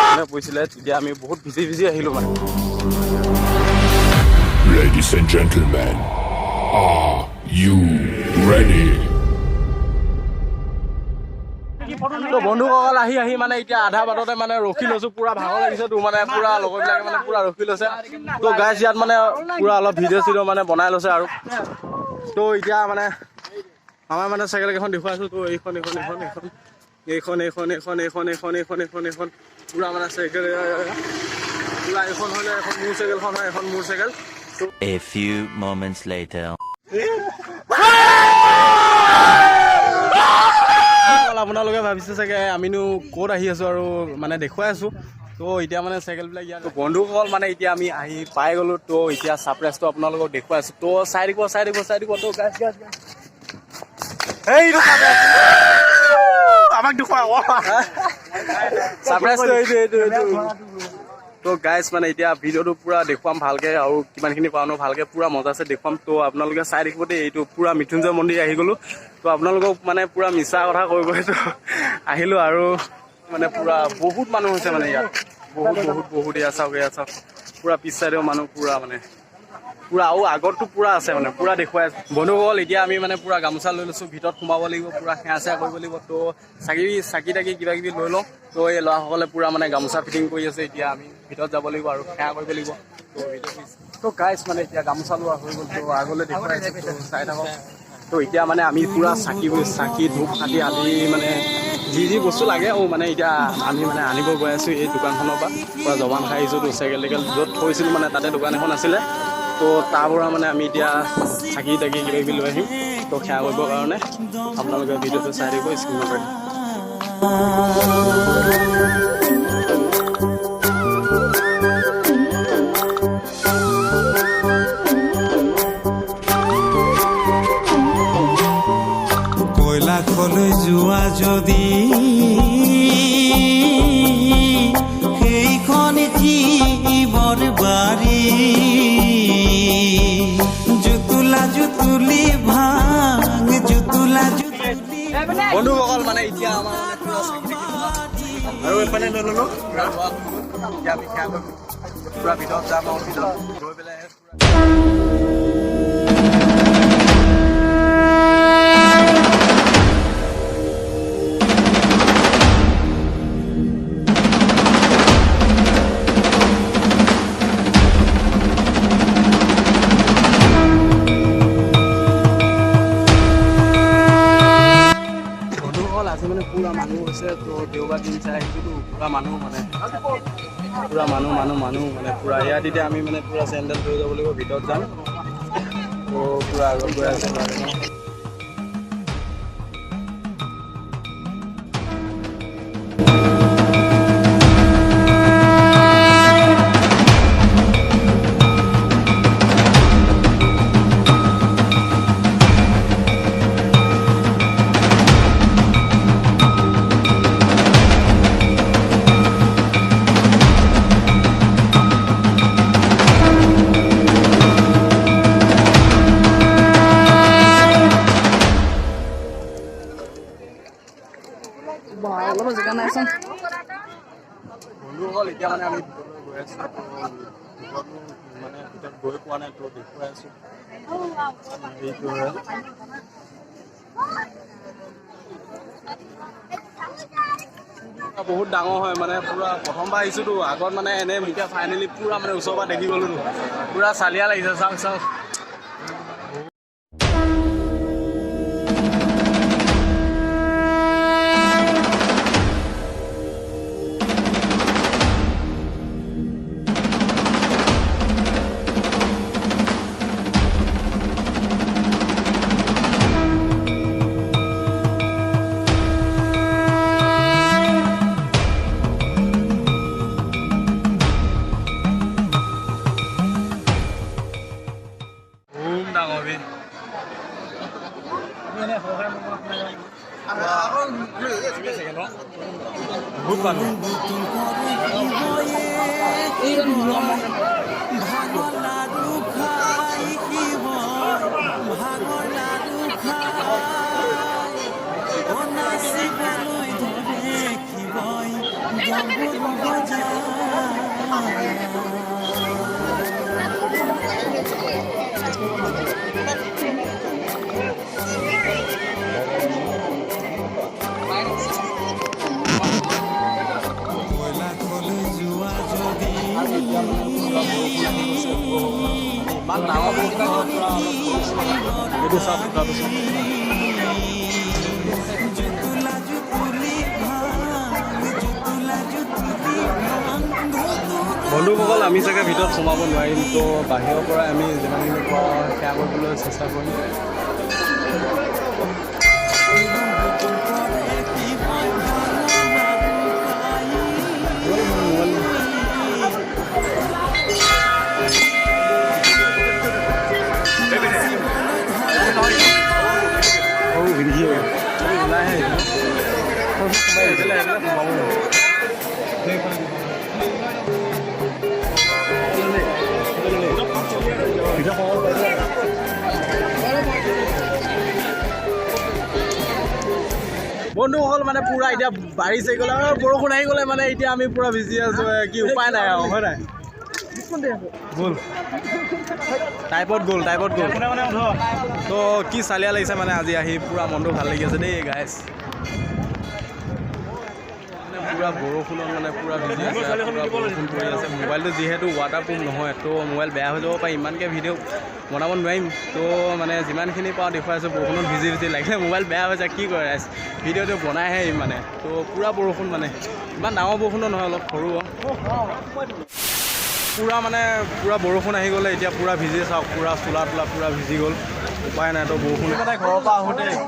মানে পৰিছিলে তেতিয়া আমি বহুত ভিজি ভিজি আহিলোঁ মানে। Ladies and gentlemen, are you ready? তো বন্ধুসকল, আহি আহি মানে এতিয়া আধা বাটতে মানে ৰখি লৈছো। পুৰা ভাগৰ লাগিছে। তো মানে পুৰা লগৰবিলাকে মানে পুৰা ৰখি লৈছে। তো গাইছ, ইয়াত মানে পুৰা অলপ ভিডিঅ' চিডিঅ' মানে বনাই লৈছে আৰু। তো এতিয়া মানে আমাৰ মানে চাইকেল কেইখন দেখুৱাইছো। তো এইখন, এইখন, এইখন, এইখন, এইখন, এইখন, এইখন, এইখন, এইখন, এইখন, এইখন, এইখন পুৰা মানে চাইকেল পুৰা। এইখন হ'লে এখন মোৰ চাইকেলখন হয়, এখন মোৰ cycle. A few moments later. আপোনালোকে ভাবিছে চাগে আমিনো ক'ত আহি আছো আৰু মানে দেখুৱাই আছো। তো এতিয়া মানে চাইকেলবিলাক ইয়াত। বন্ধুসকল, মানে এতিয়া আমি আহি পাই গ'লো। তো এতিয়া ছাৰপ্ৰাইজটো আপোনালোকক দেখুৱাই আছো। তো চাই দিব, চাই দিব, চাই দিব। তো গাইছ, গাইছ, এইটো আমাক দেখুৱা। ছাৰপ্ৰাইজটো এইটো, এইটো, এইটো। তো গাইছ, মানে এতিয়া ভিডিঅ'টো পুৰা দেখুৱাম ভালকে আৰু কিমানখিনি পাওঁ ভালকে পুৰা মজাছে দেখুৱাম। তো আপোনালোকে চাই থাকিব দেই। এইটো পুৰা মৃত্যুঞ্জয় মন্দিৰ আহি গ'লো। তো আপোনালোকক মানে পুৰা মিছা কথা কৈ কৈ তো আহিলোঁ আৰু মানে পুৰা বহুত মানুহ হৈছে মানে ইয়াত, বহুত বহুত বহুত। ইয়াত চাওক, ইয়াত চাওক, পুৰা পিছ চাইডেও মানুহ পুৰা মানে পুৰা আৰু আগততো পুৰা আছে, মানে পুৰা দেখুৱাই আছো। বন্ধুসকল, এতিয়া আমি মানে পুৰা গামোচা লৈ লৈছোঁ, ভিতৰত সোমাব লাগিব, পুৰা সেৱা চেৱা কৰিব লাগিব। তো চাকি চাকি তাকি কিবা কিবি লৈ লওঁ। তো এই ল'ৰাসকলে পুৰা মানে গামোচা ফিটিং কৰি আছে। এতিয়া আমি ভিতৰত যাব লাগিব আৰু সেৱা কৰিব লাগিব। তো ভিতৰত, তো গাইছ, মানে এতিয়া গামোচা লোৱা হৈ গ'ল। তো আগলৈ দেখুৱাই আছোঁ, তো চাই থাকক। তো এতিয়া মানে আমি পুৰা চাকি চাকি, ধূপ খাটি আদি মানে যি যি বস্তু লাগে আৰু মানে এতিয়া আমি মানে আনিব গৈ আছোঁ এই দোকানখনৰ পৰা। পুৰা জবান খাই আহিছোঁ। তো চাইকেল টাইকেল য'ত থৈছিলোঁ, মানে তাতে দোকান এখন আছিলে। তো তাৰ পৰা মানে আমি এতিয়া চাকি তাকি কিবা কিবি লৈ আহিম। তো সেৱা কৰিবৰ কাৰণে আপোনালোকে ভিডিঅ'টো চাই থাকিব, স্কিপ নকৰিব। কৈলাসলৈ যোৱা যদি সেইখন শিৱৰ বাৰী, জুতুলা জুতুলি ভাং, জুতুলা জুতুলি। বন্ধুসকল, মানে এতিয়া আমাৰ মানে পুৰা চাকি তাকি লোৱা আৰু এইফালে লৈ ললো। পুৰা লোৱা হৈ গ'ল। এতিয়া আমি সেৱা কৰিম, পুৰা ভিতৰত যাম আৰু ভিতৰত গৈ পেলাই পুৰা। বন্ধুসকল, আজি মানে পুৰা মানুহ হৈছে। তো দেওবাৰ দিন চাই আহিছোতো, পুৰা মানুহ, মানে পুৰা মানুহ, মানুহ, মানুহ, মানে পুৰা ইয়াত। এতিয়া আমি মানে পুৰা চেণ্ডেল লৈ যাব লাগিব, ভিতৰত যাম। তো পুৰা আগত গৈ আছে ল'ৰাকেইজন। অলপো জেগা নাইচোন। বন্ধুসকল, এতিয়া মানে আমি ভিতৰলৈ গৈ আছোঁ। তো ভিতৰতো মানে ভিতৰত গৈ পোৱা নাই, তো দেখুৱাই আছোঁ। এইটো হয়। বহুত ডাঙৰ হয়, মানে পুৰা প্ৰথমবাৰ আহিছোতো। আগত মানে এনেই, এতিয়া ফাইনেলি পুৰা মানে ওচৰৰ পৰা দেখি গ'লোতো, পুৰা চালিয়া লাগিছে। চাওক, চাওক। ধুম ডাঙৰ বে। চাগে ন? বহুত মানুহ। ভাঙৰ লাড়ু খাই শিৱই, ভাঙৰ লাড়ু খাই, অ নাচিবলৈ ধৰে শিৱই। ডম্বৰু বজায়। কৈলাসলৈ যোৱা যদি ইমান ডাঙৰ বৰষুণ। এইটো চাওক, খুটাটো চাওক। জুতুলা জুতুলি ভাং, জুতুলা জুতুলি ভাং, ধতুৰা। বন্ধুসকল, আমি চাগে ভিতৰত সোমাব নোৱাৰিম। তো বাহিৰৰ পৰা আমি যিমানখিনি পাৰোঁ সেৱা কৰিবলৈ চেষ্টা কৰিম। কৰে শিৱই ভাঙৰ লাড়ু খাই। সৰু ভিন্ধি ওলাই আহে। এইফালে এইফালে সোমাব নোৱাৰি। ভিতৰত সোমাব পাৰিব। বন্ধুসকল, মানে পুৰা এতিয়া বাৰিছে গ'লে আৰু বৰষুণ আহি গ'লে, মানে এতিয়া আমি পুৰা ভিজি আছো। কি উপায় নাই আৰু, হয় নাই? গ'ল টাইপত, গ'ল টাইপত গ'ল। তো কি চালিয়া লাগিছে, মানে আজি আহি পুৰা মনটো ভাল লাগি আছে দেই গাইছ। মানে পুৰা বৰষুণত মানে পুৰা ভিজি আছে, পুৰা বৰষুণ পৰি আছে। মোবাইলটো যিহেতু ৱাটাৰ প্ৰুফ নহয়, তো মোবাইল বেয়া হৈ যাব পাৰে। ইমানকৈ ভিডিঅ' বনাব নোৱাৰিম। তো মানে যিমানখিনি পাওঁ দেখুৱাই আছোঁ। বৰষুণত ভিজি ভিজি লাগিলে মোবাইল বেয়া হৈ যায়, কি কৰে ৰাইজ, ভিডিঅ'টো বনাইহে আহিম মানে। তো পুৰা বৰষুণ, মানে ইমান ডাঙৰ বৰষুণো নহয়, অলপ সৰু। পুৰা মানে পুৰা বৰষুণ আহি গ'লে, এতিয়া পুৰা ভিজি, চাওক, পুৰা চোলা তোলা পুৰা ভিজি গ'ল। উপায় নাই। তো বৰষুণ, মানে ঘৰৰ পৰা আহোঁতে একো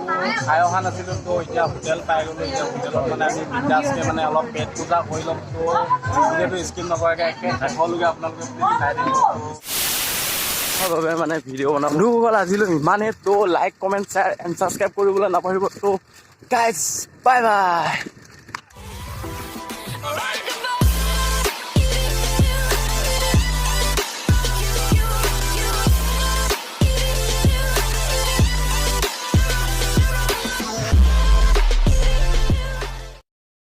খাই অহা নাছিলোঁ। তো এতিয়া হোটেল পাই গ'লোঁ। এতিয়া হোটেলত মানে আমি বিন্দাছকৈ মানে অলপ পেট পূজা কৰি ল'ম। তো ভিডিঅ'টো স্কিপ নকৰাকৈ একে শেষলৈকে আপোনালোকে প্লিজ চাই থাকিব বাবে মানে ভিডিঅ' বনাম। বন্ধুসকল, আজিলৈ ইমানেই। তো like, comment, share and subscribe কৰিবলৈ নাপাহৰিব। তো গাইজ, বাই বাই।